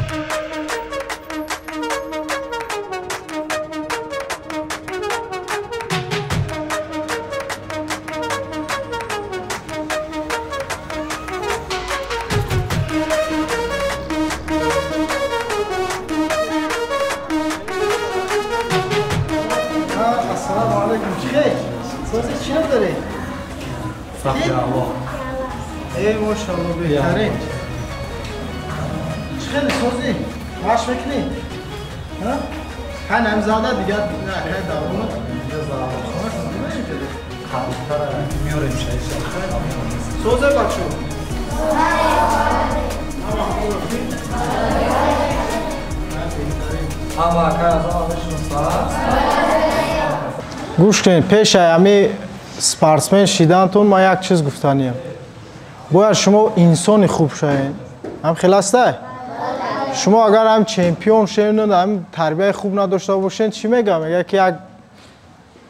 Эй, мошалло, беҳтарин. Чӣ хеле созӣ? Маш мекунӣ? Ҳай намзада дигар ҳай даврона созе бачо. Гӯш кунед, пешаи ҳами спортсмен шидантон ман як чиз гуфтаниям. Бояд шумо инсони хуб шавед. Ҳам хел астай? Шумо агар ҳам чемпион шавед, ҳам тарбияи хуб надошта бошед, чӣ мегӯям? Мегӯяд ки як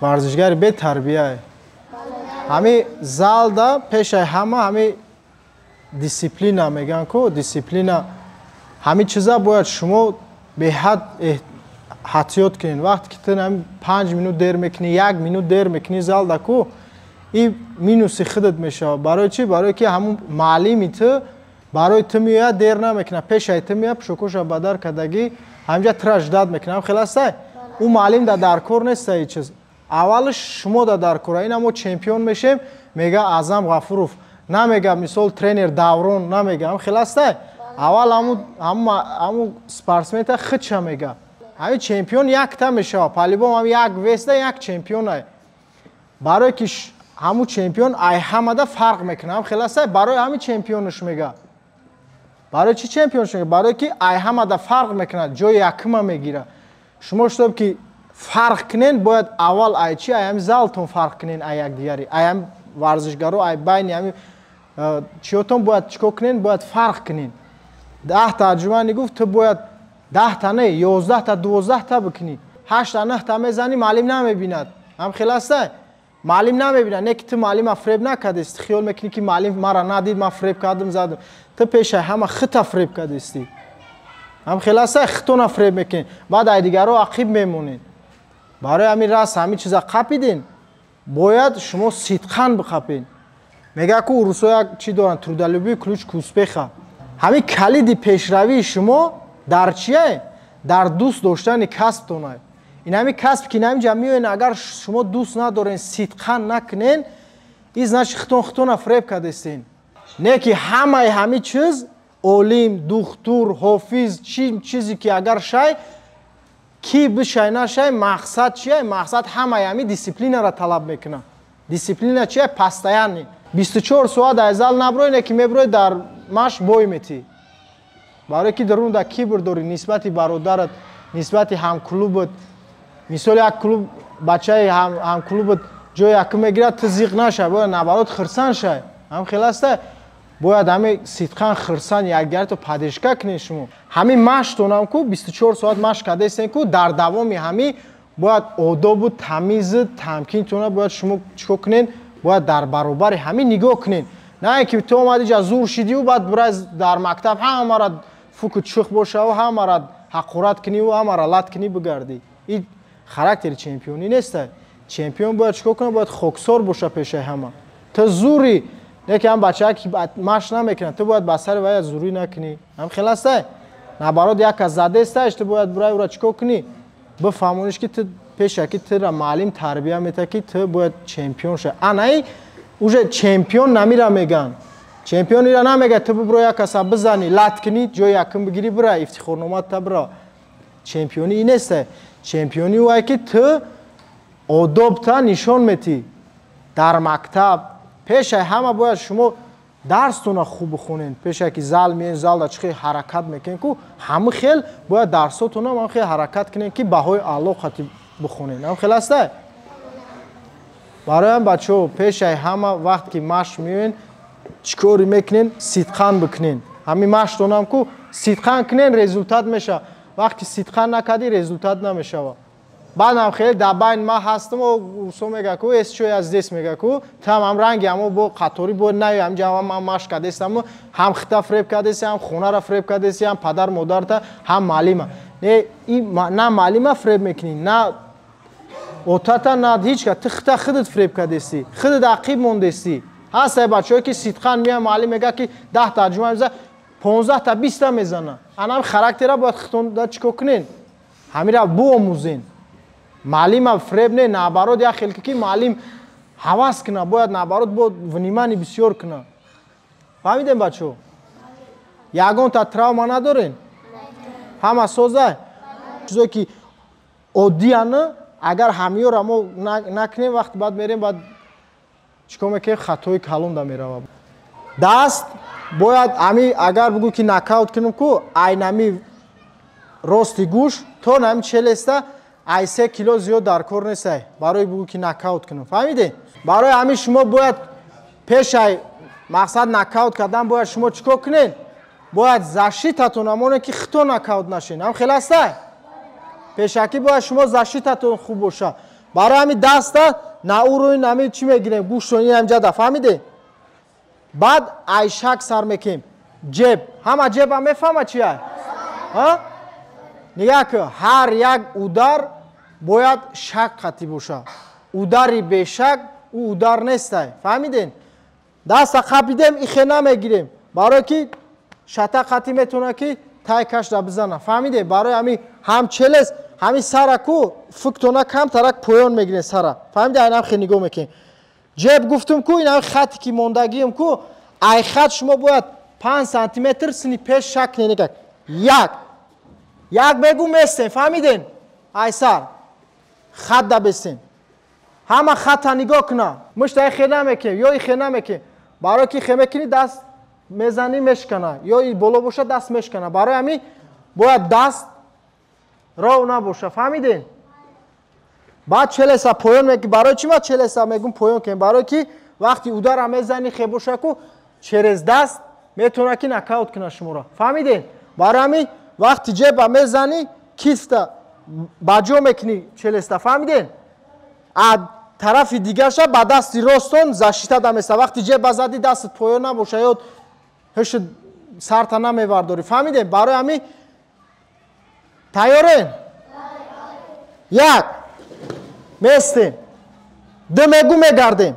варзишгари бетарбияе. Ҳами залда пешаи ҳама ҳами дисциплина мегӯянд ку, дисциплина. Ҳами чиза бояд шумо беҳад эҳтиёт кунед. Вақте ки ту 5 минут дер мекунӣ, 1 минут дер мекунӣ залда ку, и минуси худат мешавад. Барои чӣ? Барои ки ҳамун маълими ту барои ту меояд, дер намекунад. Пешаи ту меояд, пӯшокоша бадар кардагӣ, ҳамҷа тура ждат мекунад. Ҳам хел астай? Ӯ маълим дар кор неста ин чиз. Аввалаш шумо дар кора. Ина мо чемпион мешем, мега Аъзам Ғафуров. Намега мисол тренер Даврон, намега. Ҳам хел астай? Аввал ҳамун спортсмента худша мега. Ҳамин чемпион якта мешавад. По-любому ҳам як весда як чемпионае. Барое ки ҳамун чемпион ай ҳамада фарқ мекунад. Ҳам хел астай? Барои ҳамин чемпионш мега. Барои чӣ чемпионш мега? Барое ки ай ҳамада фарқ мекунад, ҷои якума мегирад. Шумо шутоб ки фарқ кунен, бояд аввал ай чӣ? Ай ҳами залтон фарқ кунен ай якдигари. Ай ҳами варзишгаро, ай байни ҳами чиётон бояд чӣ кор кунен? Бояд фарқ кунен. 10 таҷрибани гуфт, ту бояд 10 не, 11 12 бикунӣ. 8 9 мезанӣ, маълим намебинад. Ҳам хел астай? Маълим намебинад. Не ки ту маълима фреб накардисти. Хиёл мекунӣ ки маълим мара надид, ман фреб кардам, задам. Ту пешаи ҳама хита фреб кардисти. Ҳам хел астай? Хитона фреб мекунӣ. Баъд ай дигаро ақиб мемонед. Барои ҳамин раст ҳамин чиза қапиден, бояд шумо сидқан биқапед. Мегӯяд ку урусо як чӣ доранд? Трудолюбие ключ к успеха. Ҳамин калиди пешравии шумо дар чие? Дар дӯст доштани касбтонае. Ин ҳамин касб ки наминҷа меоен, агар шумо дӯст надорен, сидқан накунен, ин значит хитон хитона фреб кардестен. Не ки ҳамаи ҳамин чиз, олим, духтур, ҳофиз, чизе ки агар шай, ки бишай нашай, мақсад чие? Мақсад ҳамаи ҳамин дисциплинаро талаб мекунад. Дисциплина чие? Постоянный. 24 соат аз зал наброй, не ки меброй дар маш бой метӣ. Барое ки дарун да кибр дорӣ нисбати бародарат, нисбати ҳамклубат. Мисол як клуб бачаи ҳамклубат ҷои якум мегирад, ту зиқ нашай, бояд наоборот хирсан шай. Ҳам хел астай? Бояд ҳамин сидқан хирсан якдигарто падешка кунед шумо. Ҳамин маштонам ку 24 соат машқ кардастен ку, дар давоми ҳамин бояд одобу тамизу тамкинтона бояд шумо чӣ кор кунед? Бояд дар баробари ҳамин нигоҳ кунед. На ин ки ту омади ҷа зур шидиву баъд бирай дар мактаб ҳамара фуку чух бошаву ҳамара ҳақорат куниву ҳамара лат кунӣ бигардӣ. Ин характери чемпионӣ нестай. Чемпион бояд чӣ кор кунад? Бояд хоксор боша пешаи ҳама. Ту зурӣ, не ки ҳам бачаа ки машқ намекунад, ту бояд ба сари вая зурӣ накунӣ. Ҳам хел астай? Наоборот, як кас задестааш, ту бояд бирай ӯра чӣ кор кунӣ? Бифаҳмониш ки ту пеша ки тура маълим тарбия метавад ки ту бояд чемпион шавӣ. Анаи уже чемпион намира мегӯянд. Чемпион ира намегӯяд ту бибро як каса бизанӣ, лат кунӣ, ҷои якум бигирӣ, бира ифтихорнома та бира. Чемпионӣ ин нестай. Чемпионӣ ӯае ки ту одобта нишон метӣ дар мактаб. Пешаи ҳама бояд шумо дарстона хуб бихонед. Пешае ки зал меен, залда чӣ хел ҳаракат мекунед ку, ҳама хел бояд дарсотона ҳам хел ҳаракат кунед ки баҳои аъло қати бихонед. Ҳам хел астай? Барои ҳам бачаҳо пешаи ҳама вақт ки машқ меоен, чӣ корӣ мекунед? Сидқан бикунед. Ҳамин машқтонам ку сидқан кунед, результат мешавад. Вақте сидқан накардӣ, результат намешавад. Баъдам хеле дар байн ман ҳастам, усо мега ку эс чой аз здесь мега ку там ҳам ранги ҳамо бо қаторӣ бо наё ҳамҷа ман машқ кардестам, ҳам хита фреб кардеси, ҳам хонара фреб кардеси, ҳам падар модарта, ҳам маълима. Не, на маълима фреб мекунӣ, на отата, на ҳеч ка, ту хита худат фреб кардеси, худат ақиб мондеси. Ҳастай бачаҳое ки сидқан меян, маълим мега ки 10 тарҷума меза, 15 та 20 та мезана. Анам характера бояд хитонда чико кунен? Ҳамира буомӯзен. Маълима фреб не, наоборот, як хел ки маълим ҳавас куна, бояд наоборот бо внимание бисёр куна. Фаҳмидем, бачаҳо? Ягонта травма надорен? Ҳама соза? Чизое ки оддияна, агар ҳамиёра мо накунем, вақт баъд мерем, баъд чикор мекунем, хатои калон да мерава. Даст бояд ами агар бугӯ ки нокаут кунем ку, айнами рости гӯш то нами челеста ай 3 кило зиёд дар кор нестай барои бугӯ ки нокаут кунем. Фаҳмидем? Барои ҳамин шумо бояд пешай мақсад нокаут кардан бояд шумо чикор кунед? Бояд защитатон амоне ки хито нокаут нашен. Ҳам хел ҳастай? Пешакӣ бояд шумо защитатон хуб боша. Барои ҳамин даста на уровень нами чӣ мегирем? Гӯштон ин ҳамҷада, фаҳмидем? Баъд айшак сар мекунем. Ҷеб. Ҳама ҷеба мефаҳма чи ай? Ҳа? Нигаҳ кун, ҳар як удар бояд шак қатӣ боша. Удари бешак ӯ удар нестай. Фаҳмидем? Даста қапидем, ихе намегирем. Барое ки шата қатӣ метавона ки тай кашда бизана. Фаҳмидем? Барои ҳамин ҳам челес, ҳамин сара ку фуктона камтарак поён мегирем сара. Фаҳмидем? Айнам хе нигоҳ мекунем. Ҷеб гуфтум ку, инам хате ки мондагием ку, ай хат шумо бояд 5 сантиметр сини пеш шак кунед. Нигоҳ. Як. Як мегу местем, фаҳмидем? Ай сар. Хат да бестем. Ҳама хата нигоҳ куна. Мушта ихе намекунем, ё ихе намекунем. Барои ки ихе мекунӣ даст мезанӣ мешкана, ё и боло боша даст мешкана. Барои ҳамин бояд даст ров набоша, фаҳмидем? Баъд челеса поён мекунем. Барои чӣ ман челеса мегум поён кунем? Барои ки вақти удара мезанӣ хе боша ку через даст метавона ки нокаут куна шуморо. Фаҳмидем? Барои ҳамин вақти ҷеба мезанӣ кифта ба ҷо мекунӣ челеста, фаҳмидем? А тарафи дигарша ба дасти ростон защита даместа. Вақти ҷеба задӣ дастат поён набоша ё ҳушт сарта намевардорӣ. Фаҳмидем? Барои ҳамин тайёрем? Як местем. Ду мегу мегардем.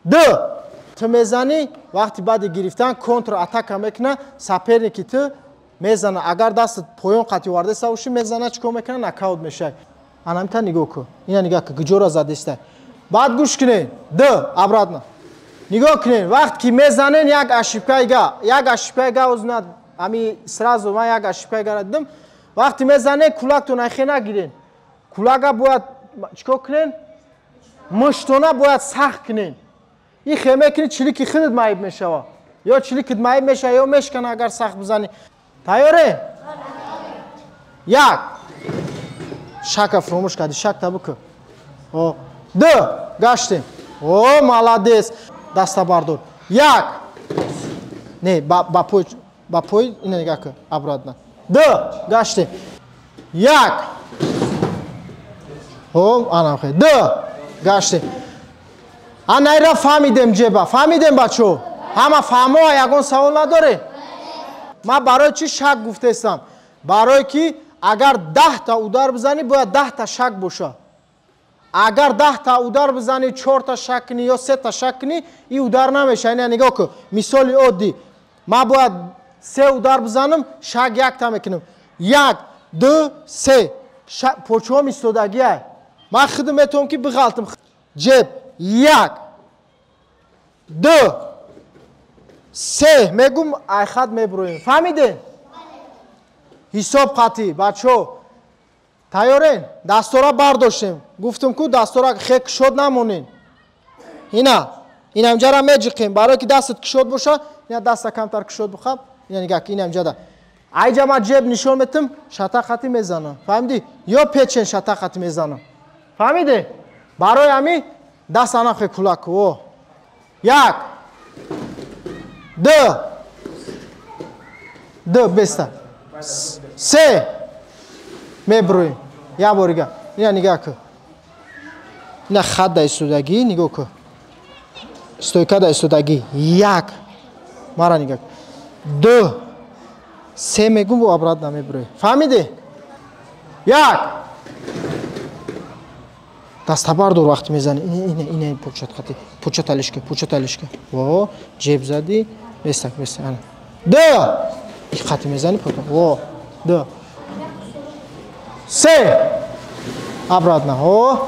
Ду ту мезанӣ, вақти баъди гирифтан контратака мекуна, соперники ту мезана. Агар дастат поён қатӣ овардаста бошӣ, мезана, чикор мекуна? Нокаут мешавад. Анамита нигоҳ кун. Ина нигоҳ кун, куҷоро задеста. Баъд гӯш кунед. Ду обратно. Нигоҳ кунед, вақт ки мезанен як ошибкаига, як ошибкаига озна ами сразу ман як ошибкаига дидам. Вақти мезанен кулактон айхе нагирен. Кулага бояд чикор кунен? Муштона бояд сахт кунен. И хе мекунӣ чилики худат маиб мешава. Ё чиликит маиб мешава, ё мешкана агар сахт бизанӣ. Тайёре? Як. Шака фуромӯш кардӣ, шакта бикун. О, ду, гаштем. О, молодец. Даста бардор. Як. Не, ба пой, ба пой ина нигоҳ кун, обратно. Ду, гаштем. Як. О, ана хе. Ду, гаштем. Анайра фаҳмидем ҷеба. Фаҳмидем, бачо? Ҳама фаҳмо, ягон савол надоре? Ман барои чӣ шак гуфтестам? Барое ки агар 10 та удар бизанӣ, бояд 10 та шак боша. Агар 10 та удар бизанӣ, 4 та шак кунӣ ё 3 та шак кунӣ, и удар намеша. Ина нигоҳ кун. Мисоли оддӣ. Ман бояд 3 удар бизанам, шак 1 та мекунам. 1, 2, 3. Почуҳом истодагиай. Ман худам метавонам ки биғалтам. Ҷеб. 1, 2, 3. Мегум айхат мебуроем. Фаҳмидем? Ҳисоб қатӣ, бачаҳо. Тайёрен? Дастора бардоштем. Гуфтум ку дастора хе кушод намонен. Ина, инамҷара меҷиқем. Барое ки дастат кушод боша, ина даста камтар кушод бухаб. Ина нигоҳ кун, инамҷада. Айҷа ман ҷеб нишон метам, шата қатӣ мезанам. Фаҳмидӣ? Ё печен шата қатӣ мезанам. Фаҳмидӣ? Барои ҳамин даст анахе кулак ку. О. 1, 2, 2 беста. 3 мебруем. Як борига. Ина нигоҳ кун. Ина хат да истодагӣ, нигоҳ кун. Стойка да истодагӣ. Як. Мара нигоҳ кун. Ду. Се мегум бо обратно мебурӣ. Фаҳмидӣ? Як. Дастабардор вақти мезанӣ. Ина ина пучат хати. Пучат алишка, пучат алишка. Во, ҷеб задӣ, местак, местак. Ана. Ду. И хати мезанӣ потом. Во. Ду. Се. Обратно. О.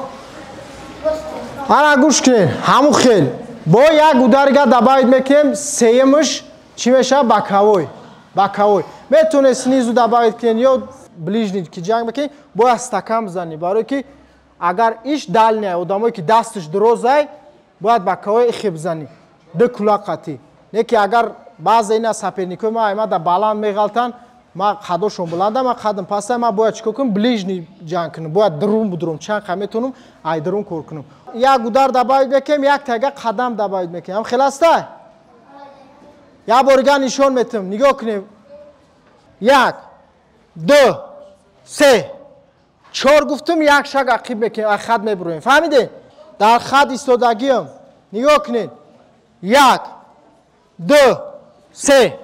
Ана гӯш кунед, ҳамун хел. Бо як ударига добавить мекунем, сеюмаш чӣ мешавад? Боковой. Боковой. Метавонед снизу добавить кунед ё ближний ки ҷанг мекунед, бояд стакан бизанӣ, барое ки агар иш дальний, одамое ки дасташ дурозай, бояд боковой ихе бизанӣ. Ду кулак қатӣ. Не ки агар баъзе ина соперникои ма аймада баланд меғалтанд, ма қадошон баланда, ма қадам паста, ма бояд чикор кунам? Ближний ҷанг кунам. Бояд дурун будурум, чанд қа метавонам ай дурун кор кунам. Як удар добавить мекунем, як тага қадам добавить мекунем. Ҳам хел аста? Як борига нишон метам. Нигоҳ кунем. Як, ду, се, чор гуфтум, як шаг ақиб мекунем, аз хат мебуроем. Фаҳмидед? Дар хат истодагиам. Нигоҳ кунед. Як, ду, се.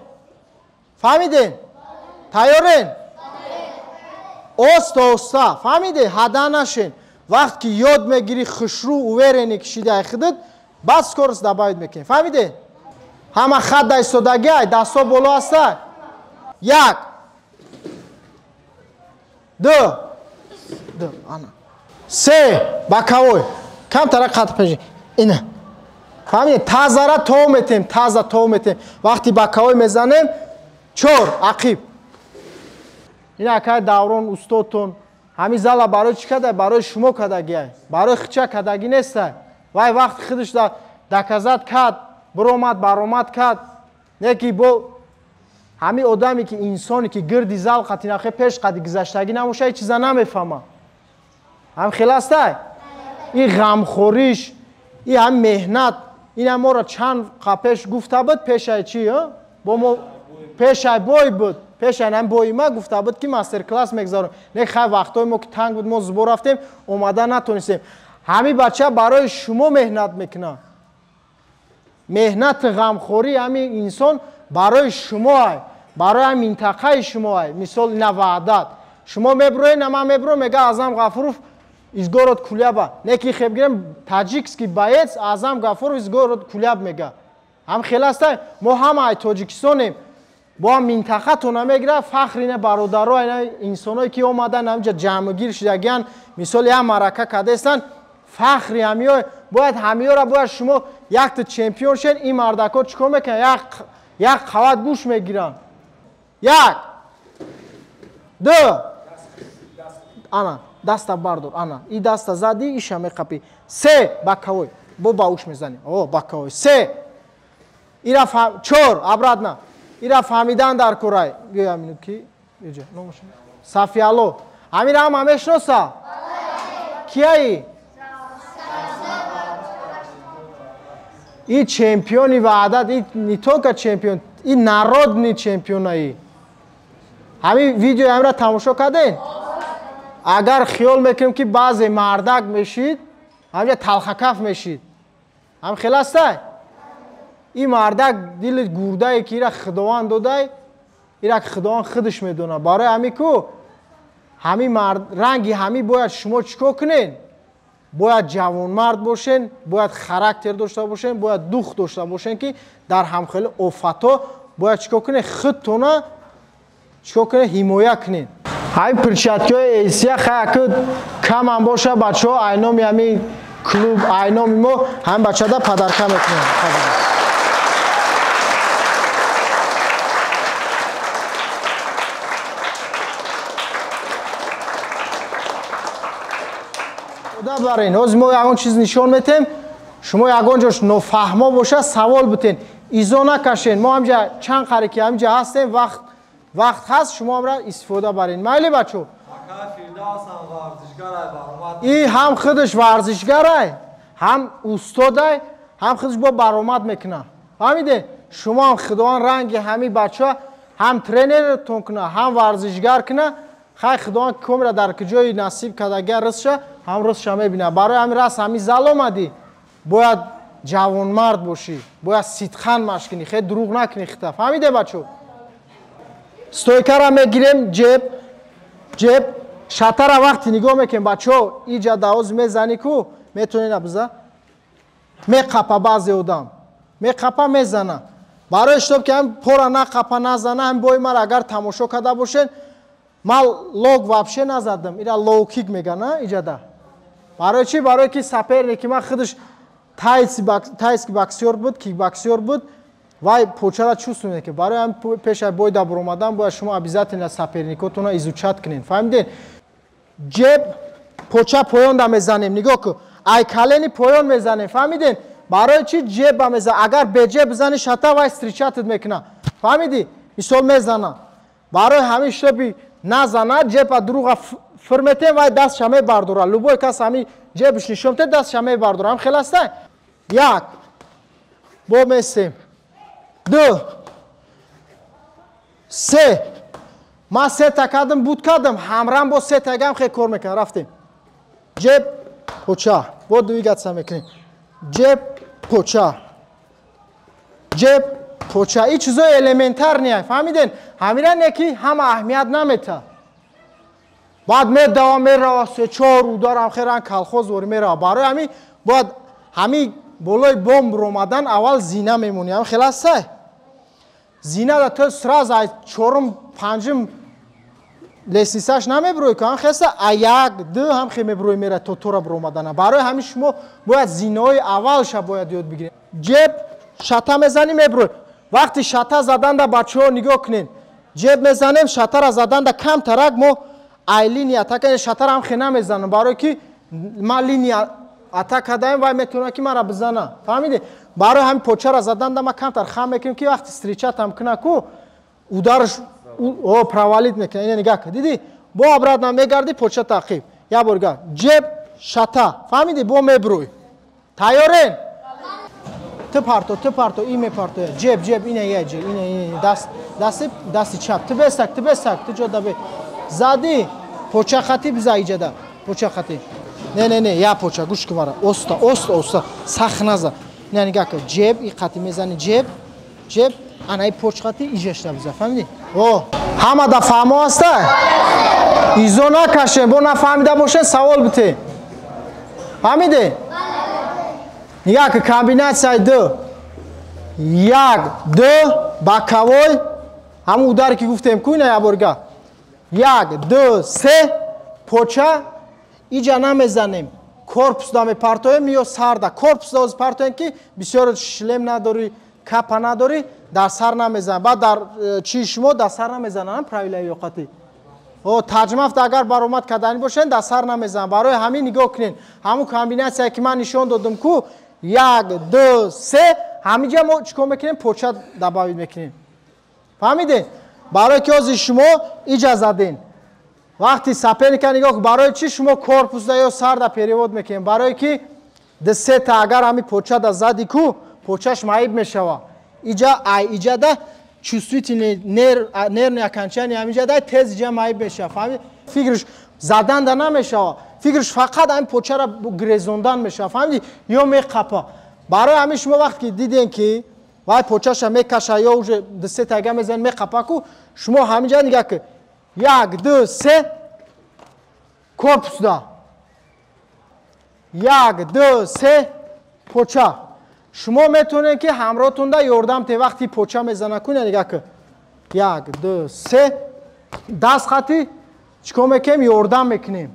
Фаҳмидед? Тайёрен? Оста оста. Фаҳмидед? Ҳада нашен. Вақт ки ёд мегирӣ, хушрӯ, уверенӣ кишидаи худат, баъд скорость добавить мекунем. Фаҳмидед? Ҳама хат да истодагиай, дастҳо боло ҳаста. Як, ду, ду, ана. Се, боковой. Камтара қат пеши. Ина. Фаҳмидед? Тазара то метем, таза то метем. Вақти боковой мезанем, чор, ақиб. Ина акай Даврон устодтон ҳамин зала барои чӣ кадай? Барои шумо кадагиай. Барои хича кадагӣ нестай. Вай вақт худаш доказат кард, баромад, баромад кард. Не ки бо ҳамин одаме ки инсоне ки гирди зал қатинахе пеш қади гузаштагӣ намоша, ҳеҷ чиза намефаҳма. Ҳам хел астай? Ин ғамхориш, ин ҳам меҳнат, ина моро чанд қа пеш гуфта буд, пешай чӣ, бо мо пешай бой буд. Пешай ҳам бои ма гуфта буд ки мастер-класс мегузарем. Не хай вақтҳои мо ки танг буд, мо зубор рафтем, омада натонистем. Ҳамин бача барои шумо меҳнат мекунад. Меҳнати ғамхории ҳамин инсон барои шумо ай, барои ҳамин минтақаи шумо ай. Мисол ина Ваҳдат. Шумо мебуроед, на ман мебурам, мега Аъзам Ғафуров из город Куляба. Не ки хеб гирем таджикский боец Аъзам Ғафуров из город Куляб мега. Ҳам хел астай, мо ҳама ай Тоҷикистонем. Бо ҳам минтақатон намегирад, фахр ина бародаро, ина инсоное ки омадан ҳаминҷа ҷамъгир шудагиян, мисол як маърака кардастанд, фахри ҳамиё, бояд ҳамиёра бояд шумо якта чемпион шен, ин мардако чикор мекунанд? Як қават гӯш мегиранд. Як, ду, ана, даста бардор, ана, и даста задӣ, иша меқапӣ. Се, боковой, бо ба уш мезанӣ. О, боковой. Се, ира чор, обратно. Ира фаҳмидан дар корай. Гӯя минут ки, иҷа, номаш. Сафиало. Ҳамира ҳама мешноса? Кияи? И чемпиони Ваҳдат, и не только чемпион, и народный чемпионаи. Ҳамин видеои ҳамира тамошо кардем? Агар хиёл мекунем ки баъзе мардак мешид, ҳаминҷа талхакаф мешид. Ҳам хел астай? Ин мардак дили гурдае ки ира Худованд додай, ира Худованд худаш медонад. Барои ҳамин ку ҳамин мард ранги ҳамин бояд шумо чикор кунед? Бояд ҷавонмард бошен, бояд характер дошта бошен, бояд дух дошта бошен ки дар ҳамхели офатҳо бояд чикор кунед? Худтона чикор кунед? Ҳимоя кунед. Ҳамин перчаткиҳои Эсия хаяку камам боша, бачаҳо, айноми ҳамин клуб, айноми мо ҳамин бачада падарка мекунем. Барин, ҳозир мо ягон чиз нишон метем, шумо ягон ҷош нофаҳмо боша, савол битен, изо накашен. Мо ҳамҷа чанд қаре ки ҳамҷа ҳастем, вақт ҳаст, шумо ҳамра истифода барин. Майли бачо? И ҳам худаш варзишгарай, ҳам устодай, ҳам худаш бо баромад мекунад. Фаҳмиде? Шумо ҳам Худованд ранги ҳамин бача ҳам тренертон кунад, ҳам варзишгар кунад. Хай худованд комира дар куҷои насиб кардагия ризша, ҳам ризша мебина. Барои ҳамин рас ҳамин зал омадӣ, бояд ҷавонмард бошӣ, бояд сидқан машқ кунӣ, хеле дурӯғ накунӣ хита. Фаҳмиде бачо? Стойкара мегирем, ҷеб, ҷеб, шатара вақти нигоҳ мекунем, бачо, иҷа давоз мезанӣ ку, метавонӣ на биза? Меқапа баъзе одам. Меқапа мезана. Барои чтоб ки ҳам пора нақапа назана, ҳам бои мара агар тамошо карда бошед, ман лог вообще назадам. Ира лоу-кик меган, а, иҷада. Барои чӣ? Барои ки соперники ман худаш тайский боксёр буд, кикбоксёр буд, вай почара чувствует ки барои ҳам пеш аз бой да баромадан бояд шумо обязательно соперникотонро изучать кунед. Фаҳмидед? Ҷеб поча поён да мезанем, нигоҳ кун. Ай колени поён мезанем, фаҳмидед? Барои чӣ ҷеб ба мезан? Агар бе ҷеб бизани шата, вай встречать мекуна. Фаҳмидӣ? Мисол мезана. Барои ҳамин шоби назана, ҷеба дурӯға фир метем, вай дастша мебардора. Любой кас ҳамин ҷебш нишон мете, дастша мебардора. Ҳам хел аста? Як. Бо месем. Ду. Се. Ман сета кардам, буд кардам, ҳамрам бо сета гам хел кор мекунам. Рафтем. Ҷеб, поча. Бо двигаться мекунем. Ҷеб, поча. Ҷеб, поча. Ин чизои элементарния, фаҳмиден? Ҳамира не ки ҳама аҳамият намета. Баъд медава, мерава, се чор ударам херан колхоз вори мерава. Барои ҳамин бояд ҳамин болои бомб ромадан аввал зина мемонӣ. Ҳам хел аста? Зина да то сразу аз чорум, панҷум лестницаш намеброи ку, ҳам хеста а як, ду ҳам хе меброи мера то тора бромадана. Барои ҳамин шумо бояд зинаҳои аввалша бояд ёд бигиред. Ҷеб шата мезанӣ, меброи. Вақти шата заданда бачаҳо нигоҳ кунед. Ҷеб мезанем, шатара заданда камтарак мо ай линия атака, шатара ҳам хе намезанам, барои ки ман линия атака кардаем, вай метавонад ки мара бизана. Фаҳмидед? Барои ҳамин почара заданда ман камтар хам мекунем ки вақти встречатам куна ку, ударш о провалить мекунад. Ина нигоҳ кун. Дидӣ? Бо обратно мегарди, поча тақиб. Як бор га. Ҷеб, шата. Фаҳмидӣ? Бо мебрӯй. Тайёрен? Ту парто, ту парто, ин мепарто. Ҷеб, ҷеб, ина я ҷеб, ина, ина, даст, дасти, дасти чап. Ту бесак, ту бесак, ту ҷода бе. Задӣ, поча хати биза иҷада. Поча хати. Не, не, не, я поча, гӯш кун мара. Оста, оста, оста. Сахт наза. Ина нигоҳ кун. Ҷеб, и қати мезани ҷеб, ҷеб, ана и поч хати иҷашта биза. Фаҳмидӣ? О, ҳама да фаҳмо аста? Изо накашем, бо нафаҳмида бошен савол бите. Фаҳмиде? Нигоҳ кун, комбинатсияи ду. Як, ду, боковой, ҳамун ударе ки гуфтем ку, ина як бор га. Як, ду, се, поча, иҷа намезанем. Корпус да мепартоем ё сар да. Корпус да оз партоем ки бисёр шлем надорӣ, капа надорӣ, дар сар намезанем. Баъд дар чии шумо дар сар намезананд, правилаи ёқатӣ. О, таҷмафт агар баромад кардани бошен, дар сар намезананд. Барои ҳамин нигоҳ кунед. Ҳамун комбинатсияе ки ман нишон додам ку, як, ду, се, ҳаминҷа мо чӣ кор мекунем? Поча добавить мекунем. Фаҳмидед? Барои ки ҳозир шумо иҷа заден. Вақти соперника нигоҳ кун, барои чӣ шумо корпусда ё сарда перевод мекунем? Барои ки ду сета агар ҳамин почада зади ку, почаш маиб мешава. Иҷа ай иҷада чувствительный нервный окончание ҳаминҷа тез иҷа маиб мешава. Фаҳмид? Фикраш заданда намешава. Фикраш фақат ҳамин почара грезондан мешава. Фаҳмидӣ? Ё меқапа. Барои ҳамин шумо вақте ки дидем ки вай почаша мекаша ё уже ду сета ага мезанед меқапа ку, шумо ҳаминҷа нигоҳ кун. Як, ду, се, корпусда. Як, ду, се, поча. Шумо метавонед ки ҳамроҳтонда ёрдам те вақти поча мезана ку, нигоҳ кун. Як, ду, се, даст хати чӣ кор мекунем? Ёрдам мекунем.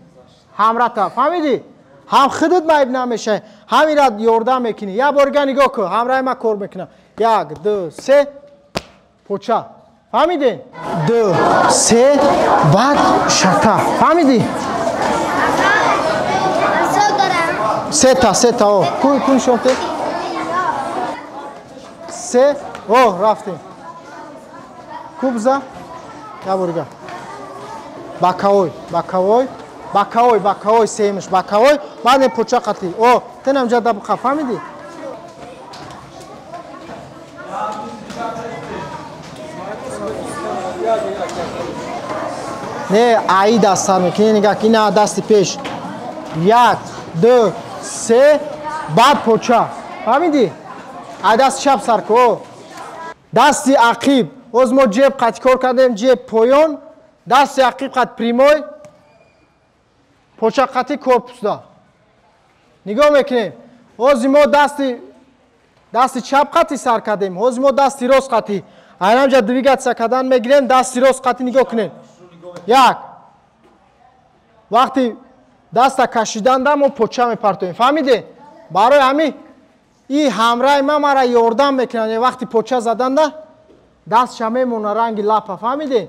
Ҳамрата, фаҳмидӣ? Ҳам худат маиб намешавӣ, ҳам ира ёрдам мекунӣ. Як бор дига нигоҳ кун, ҳамраҳи ман кор мекунам. Як, ду, се, поча. Фаҳмидед? Ду, се, баъд шата. Фаҳмидӣ? Сета, сета, о. Ку, ку нишон те? Се, о, рафтем. Ку биза? Як бор дига. Боковой, боковой, боковой, боковой, семиш, боковой, баъд ин поча қатӣ. О, тенам ҷа да буқа, фаҳмидӣ? Не, аи даст сар мекунӣ, нигоҳ ки ина дасти пеш. 1, 2, 3, баъд поча. Фаҳмидӣ? Ай дасти чап сар ку. Дасти ақиб. Оз мо ҷеб қати кор кардем, ҷеб поён. Дасти ақиб қат прямой. Поча қати корпусда. Нигоҳ мекунем. Ози мо дасти чап қати сар кардем. Ҳозир мо дасти рост қати. Айнамҷа двигаться кардан мегирем, дасти рост қати нигоҳ кунем. 1. Вақти даста кашиданда мо поча мепартоем. Фаҳмиде? Барои ҳамин и ҳамраи ма мара ёрдам мекунад. Вақти поча заданда дастша мемона ранги лапа. Фаҳмиде?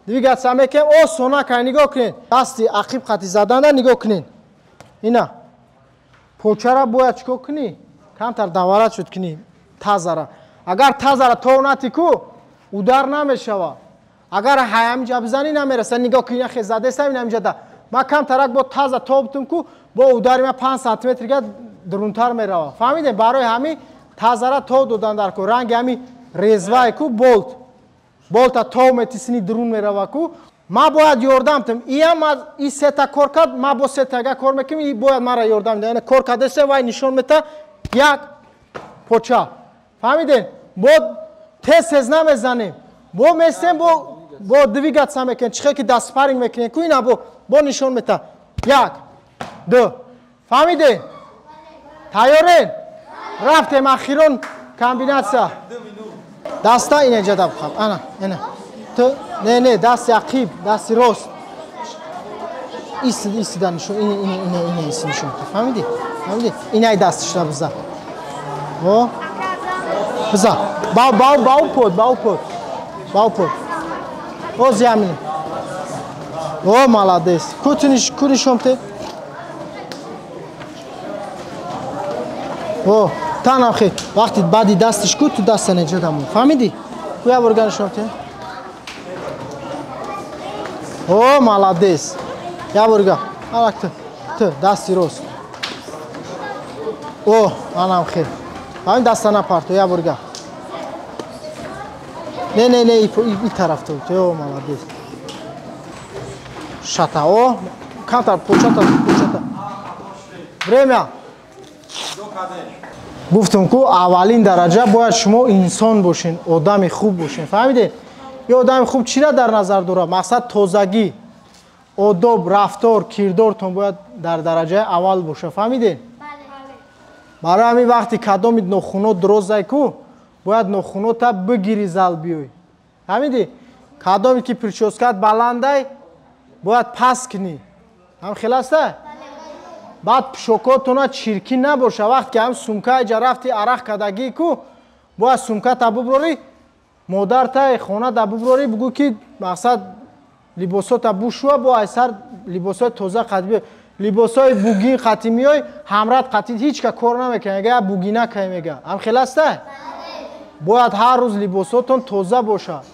Двигаться мекунем, осона кай нигоҳ кунед. Дасти ақиб қати заданда нигоҳ кунед. Ина. Почара бояд чикор кунӣ? Камтар даварат шуд кунӣ тазара. Агар тазара то нати ку, удар намешава. Агар ҳаминҷа бизанӣ намераса. Нигоҳ кунӣ, хе задесам ин ҳаминҷа да. Ма камтарак бо таза тобтум ку, бо удари ма 5 сантиметр дурунтар мерава. Фаҳмидем? Барои ҳамин тазара то додан дар ку. Ранги ҳамин резвай ку, болт. Болта то метисини дурун мерава ку. Ма бояд ёрдам тим. Иам и сета кор кард, ма бо сетага кор мекунем, и бояд мара ёрдам диҳад. Яъне кор кардесе вай нишон мета як поча. Фаҳмидем? Бо тез тез намезанем. Бо местем, бо двигаться мекунем. Чихе ки даст спарринг мекунем ку, ина бо нишон мета. 1, 2. Фаҳмидем? Тайёрен? Рафтем ахирон комбинатсия. Даста ина ҷада бихаб. Ана, ина. Ту не, не, дасти ақиб, дасти рост. Истида нишон, ина, ина, ина, ина иси нишон. Фаҳмидӣ? Фаҳмидӣ? Инай дастишра биза. О? Биза. Бау, бау, бау под, бау под. Бау под. Оз ямин. О, молодец. Ку нишон те? О, танам хе. Вақти баъди дастиш ку, ту даста неҷа дамон. Фаҳмидӣ? Ку я борга нишон те? О, молодец. Я борга. Алак ту. Ту, дасти рост. О, анам хе. Ҳамин даста напарто, я борга. Не, не, не, и тараф ту. О, молодец. Шата, о, камтар, почата, почата. Время. Гуфтам ку, аввалин дараҷа бояд шумо инсон бошен, одами хуб бошен. Фаҳмидед? Ё одами хуб чиро дар назар дорад? Мақсад тозагӣ, одоб, рафтор, кирдортон бояд дар дараҷаи аввал бошад. Фаҳмидед? Барои ҳамин вақти кадоми нохуно дурозай ку, бояд нохунота бигири зал биёй. Фаҳмидӣ? Кадоме ки прическат баландай, бояд пас кунӣ. Ҳам хел аста? Баъд пӯшокотона чиркин набоша. Вақте ки ҳам сумкаи ҷа рафти арақ кардагӣ ку, бояд сумката буброрӣ, модартай хонада буброрӣ, бугӯ ки мақсад либосота бушӯа, бо айсар либосои тоза қати биёй. Либосои бугин қати миёй, ҳамрат қати ҳеҷ ка кор намекунад. Мега, я бугина кай мега. Ҳам хел аста? Бояд ҳар рӯз либосотон тоза бошад.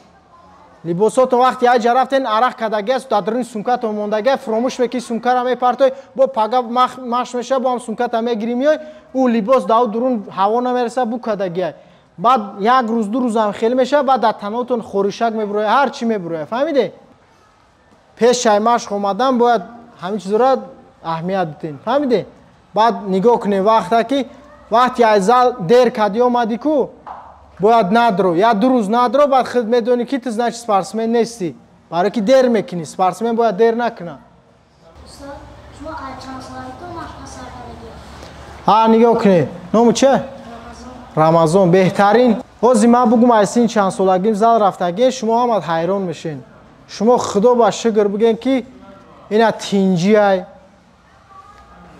Либосотон вақти як ҷа рафтен арақ кардагӣ аст, дар даруни сумкатон мондагӣ, фуромӯш мекунӣ, сумкара мепартоӣ, бо пага маш меша, бо ҳам сумката мегирӣ миёй, ӯ либос дар дурун ҳаво намереса, бу кардагиай. Баъд як рӯз, ду рӯзам хел меша, баъд дар танотон хоришак мебурояд, ҳар чӣ мебурояд. Фаҳмидед? Пеш шай машқ омадан бояд ҳамин чизора аҳамият бидем. Фаҳмидед? Баъд нигоҳ кунем вақта ки вақти аз зал дер кардӣ омадӣ ку, бояд надро, я ду рӯз надро, баъд худ медонӣ ки ту значит спортсмен нестӣ. Барои ки дер мекунӣ, спортсмен бояд дер накунад. Ҳа, нигоҳ кунед. Ному че? Рамазон. Беҳтарин. Ҳозир ман бугум аз синни чанд солагим зал рафтагӣ, шумо ҳамад ҳайрон мешен. Шумо худо ба шукр бигӯен ки ина тинҷиай.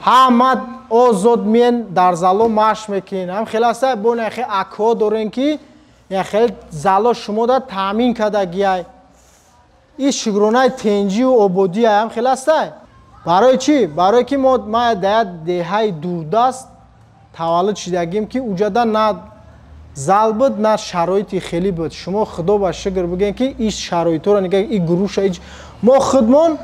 Ҳама озод миен дар зало машқ мекунен. Ҳам хел аста, бо ин хел акҳо дорен ки ин хел зало шумо да таъмин кардагиай. Ин шукронаи тинҷию ободиай. Ҳам хел аста. Барои чӣ? Барои ки ма дар як деҳаи дурдаст таваллуд шидагим ки уҷада на зал буд, на шароити хеле буд. Шумо худо ба шукр бигӯен ки ин шароитҳоро нигоҳ, ин гурӯша ҳеҷ мо худмон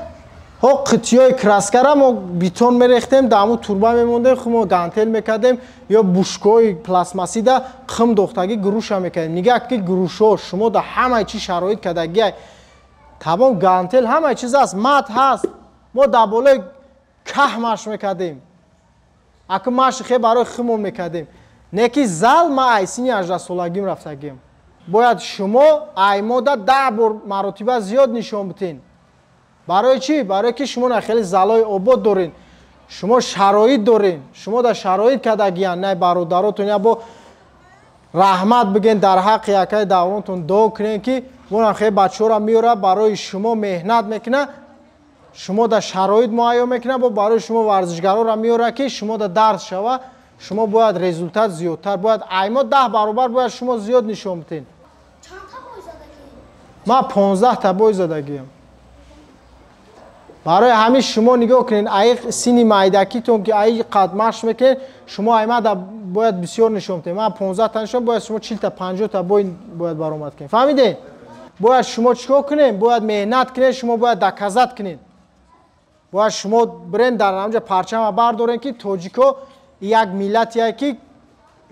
ҳо қитиёи краскара мо бетон мерехтем, дар ҳамун турба мемондем, худ мо гантел мекардем ё бушкои пластмассида қим дохтагӣ груша мекардем. Нигоҳ ки грушо шумо дар ҳамаи чӣ шароит кардагиай. Тамом гантел ҳама чиз аст, мат ҳаст. Мо дар болои каҳ машқ мекардем. Аку машқи хе барои химон мекардем. Не ки зал ма ай синни 18 солагим рафтагим. Бояд шумо ай мода 10 бор маротиба зиёд нишон битен. Барои чӣ? Барои ки шумо на хеле залои обод дорен. Шумо шароит дорен. Шумо дар шароит кардагиян, на бародаротон я бо раҳмат биген дар ҳаққи якаи давронтон дуо кунен ки монам хеле бачаҳоро меорад, барои шумо меҳнат мекунад, шумо дар шароит муҳайё мекунад, бо барои шумо варзишгароро меорад ки шумо дар дарс шава, шумо бояд результат зиёдтар, бояд аймо 10 баробар бояд шумо зиёд нишон битен. Ман 15 та бой задагиям. Барои ҳамин шумо нигоҳ кунед, ай синни майдакитон ки ай қад машқ мекунед, шумо аймада бояд бисёр нишон битед. Ман 15 та нишон, бояд шумо 40 та 50 та бой бояд баромад кунед. Фаҳмидед? Бояд шумо чикор кунед? Бояд меҳнат кунед, шумо бояд доказат кунед. Бояд шумо бирен дар ҳамҷа парчама бардорен ки тоҷико як миллатие ки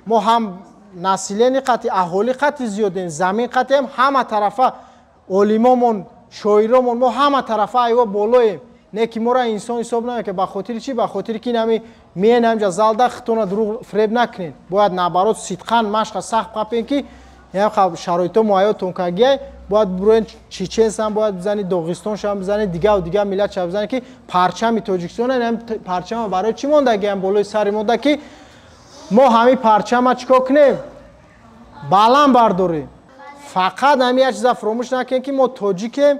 мо ҳам населени қати, аҳолӣ қати зиёдем, замин қатием, ҳама тарафа олимомон, шоиромон, мо ҳама тарафа айво болоем. Не ки моро инсон ҳисоб намекунад. Ба хотири чӣ? Ба хотири ки нами меен ҳамҷа залда хитона дурӯғ фиреб накунед. Бояд наоборот сидқан машқа сахт қапен ки шароито муҳайётон кагияй, бояд буроен Чеченсам бояд бизани, Доғистоншам бизани, дигаву дигар миллатшам бизани ки парчами Тоҷикистон, ин парчама барои чӣ мондагиам болои сари монда ки мо ҳамин парчама чикор кунем? Баланд бардорем. Фақат ҳамин як чиза фаромӯш накунем ки мо тоҷикем,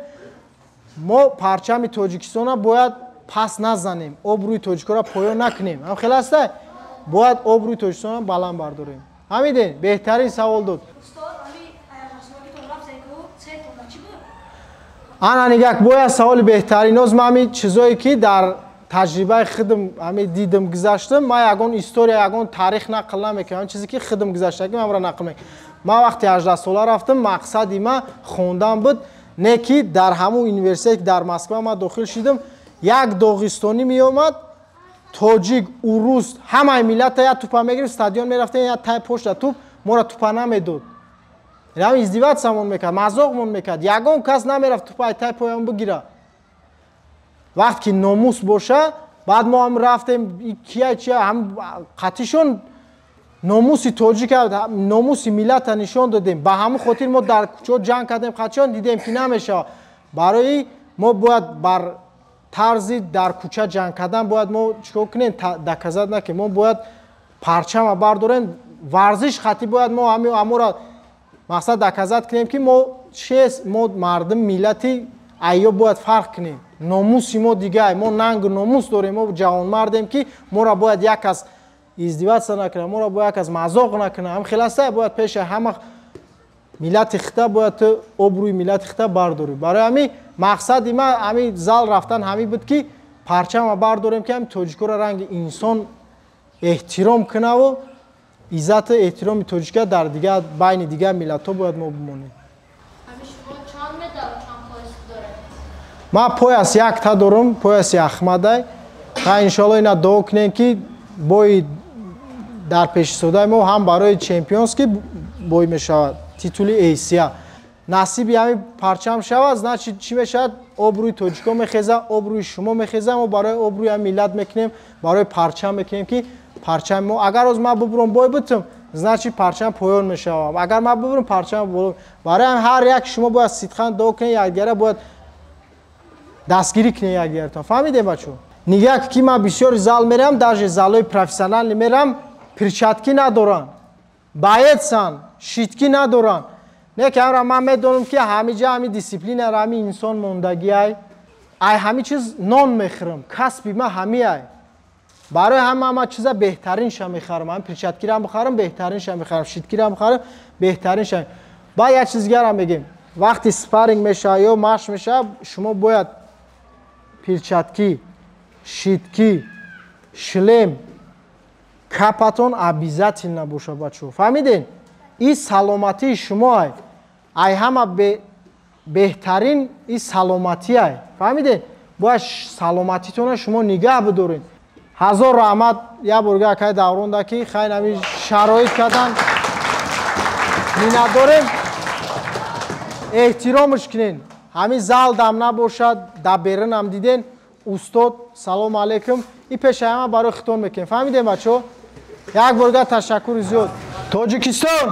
мо парчами Тоҷикистона бояд пас назанем, обрӯи тоҷикоро поён накунем. Ҳам хел аста? Бояд обрӯи Тоҷикистона баланд бардорем. Ҳамиден, беҳтарин савол дод. Ана нигак, бояд саволи беҳтарин. Оз ман ҳамин чизое ки дар таҷрибаи худам ҳамин дидам гузаштам, ман ягон история, ягон таърих нақл намекунам. Ҳамин чизе ки худам гузаштагӣ ман нақл мекунам. Ман вақти 18 сола рафтам, мақсади ман хондан буд, не ки дар ҳамун университет дар Москва ман дохил шидам, як доғистонӣ меомад, тоҷик, урус, ҳамаи миллата як тупа мегирифт, стадион мерафтем, як тай пошта туп, моро тупа намедод. Ҳам издеватсамон мекард, мазоқмон мекард. Ягон кас намерафт тупа ай тай поям бигира. Вақт ки номус боша, баъд мо ҳам рафтем, кия чия, ҳам қатишон номуси тоҷика, номуси миллата нишон додем. Ба ҳамон хотир мо дар кӯчаҳо ҷанг кардем, қатишон дидем ки намешавад. Барои мо бояд бар тарзи дар кӯча ҷанг кардан бояд мо чикор кунем? Доказат накунем. Мо бояд парчама бардорем, варзиш хати бояд мо ҳамора мақсад доказат кунем ки мо чист, мо мардум миллати айё бояд фарқ кунем. Номуси мо дигар, мо нангу номус дорем, мо ҷавонмардем ки моро бояд як кас издеваться накунад, моро бояд як кас мазоқ накунад. Ҳам хел аста бояд пеши ҳама миллати хита бояд ту обрӯи миллати хита бардорӣ. Барои ҳамин мақсади ман ҳамин зал рафтан ҳамин буд ки парчама бардорем ки ҳамин тоҷикоро ранги инсон эҳтиром кунаву иззату эҳтироми тоҷика дар дигар байни дигар миллатҳо бояд мо бимонем. Ман пояс якта дорам, пояси Ахмадай. Ха иншоалло ина дуо кунем ки бои дар пешистодаи мо ҳам барои чемпионский бой мешавад, титули Эсия. Насиби ҳамин парчам шавад, значит чӣ мешавад? Обрӯи тоҷико мехезад, обрӯи шумо мехезад. Мо барои обрӯи ҳам миллат мекунем, барои парчам мекунем ки парчами мо агар оз ман бубурам бой битам, значит парчам поён мешавад. Агар ман бубурам парчам боло. Барои ҳар як шумо бояд сидқан дуо кунед, якдигара бояд дастгирӣ кунед якдигаратон. Фаҳмидем бачо? Нигоҳ ки ман бисёри зал мерам, даже залои профессионалӣ мерам, перчатки надоранд, боецан, щитки надоранд. Не ки ҳамра ман медонам ки ҳамиҷа ҳами дисциплинара ҳами инсон мондагиай, ай ҳами чиз нон мехӯрам, касби ман ҳамиай. Барои ҳама ман чиза беҳтаринша мехарам, ҳами перчаткиро бихарам, беҳтаринша мехарам, щиткиро бихарам, беҳтаринша. Баъд як чиз дигарам мегем. Вақти спарринг мешавад ё машқ мешавад, шумо бояд перчатки, щитки, шлем, капатон обязательно боша бачо. Фаҳмидед? Ин саломатии шумо ай. Ай ҳама беҳтарин ин саломатӣ ай. Фаҳмидед? Бояд саломатитонро шумо нигаҳ бидоред. Ҳазор раҳмат як борга акай давронда ки хайр ҳамин шароит кардан. Миннатдорем. Эҳтиромш кунед. Ҳамин зал дам набошад, дар берунам диден. Устод, салому алайкум. И пешаи ҳама барои хитон мекунем. Фаҳмидем, бачаҳо? Як борга ташаккури зиёд. Тоҷикистон.